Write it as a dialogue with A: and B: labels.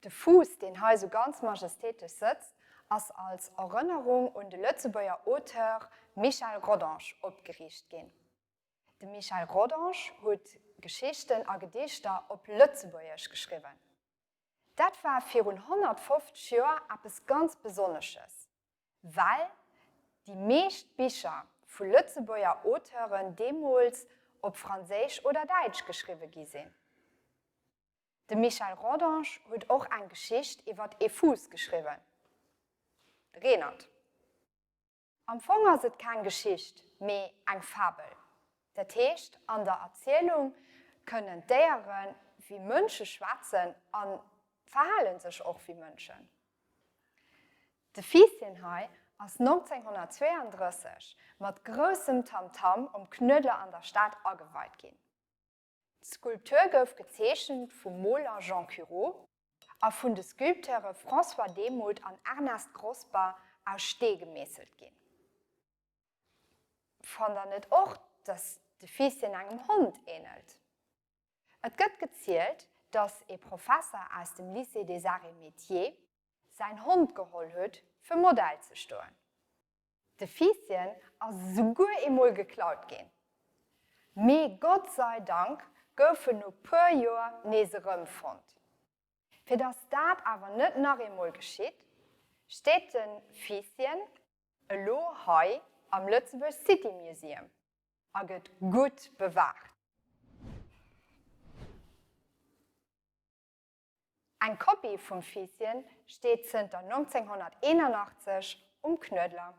A: De Fuuss, deen hei sou ganz majestätesch sëtzt, ass als Erënnerung un de Lëtzebuerger Auteur Michel Rodange opgeriicht ginn. De Michel Rodange huet Geschichten a Gedichter op Lëtzebuergesch geschriwwen. Dat war virun 150 Joer eppes ganz Besonnesches, well déi meescht Bicher vu Lëtzebuerger Auteuren deemools op Franséisch oder Däitsch geschriwwe gi sinn. De Michel Rodange huet och eng Geschicht iwwer ee Fuuss geschriwwen, de Reenert. Am Fong ass et keng Geschicht, mee eng Fabel. Dat heescht, an der Erzielung kënnen d'Déiere wéi Mënsche schwätzen a verhale sech och wéi Mënschen. De Fiisschen hei ass 1932 mat groussem Tamtam um Knuedler an der Stad ageweit ginn. D'Skulptur gouf gezeechent vum Moler Jean Cureau a vun de Sculpteure François Demuth an Ernest Grosber aus Stee gemeesselt ginn. Fannt der net och, dass de Fiisschen engem Hond änelt? Et gëtt gezielt, dass ee Professer aus dem Lycée des Arts et Métiers säin Hond geholl huet, fir Modell ze stoen. De Fiisschen ass esouguer eemol geklaut ginn, mee Gott sei Dank gouf en no puer Joer nees erëmfonnt. Fir dass dat awer net nach eemol geschitt, steet de Fiisschen elo hei am Lëtzebuerg City Museum a gëtt gutt bewaacht. Eng Kopie vum Fiisschen steet zënter 1981 um Knuedler.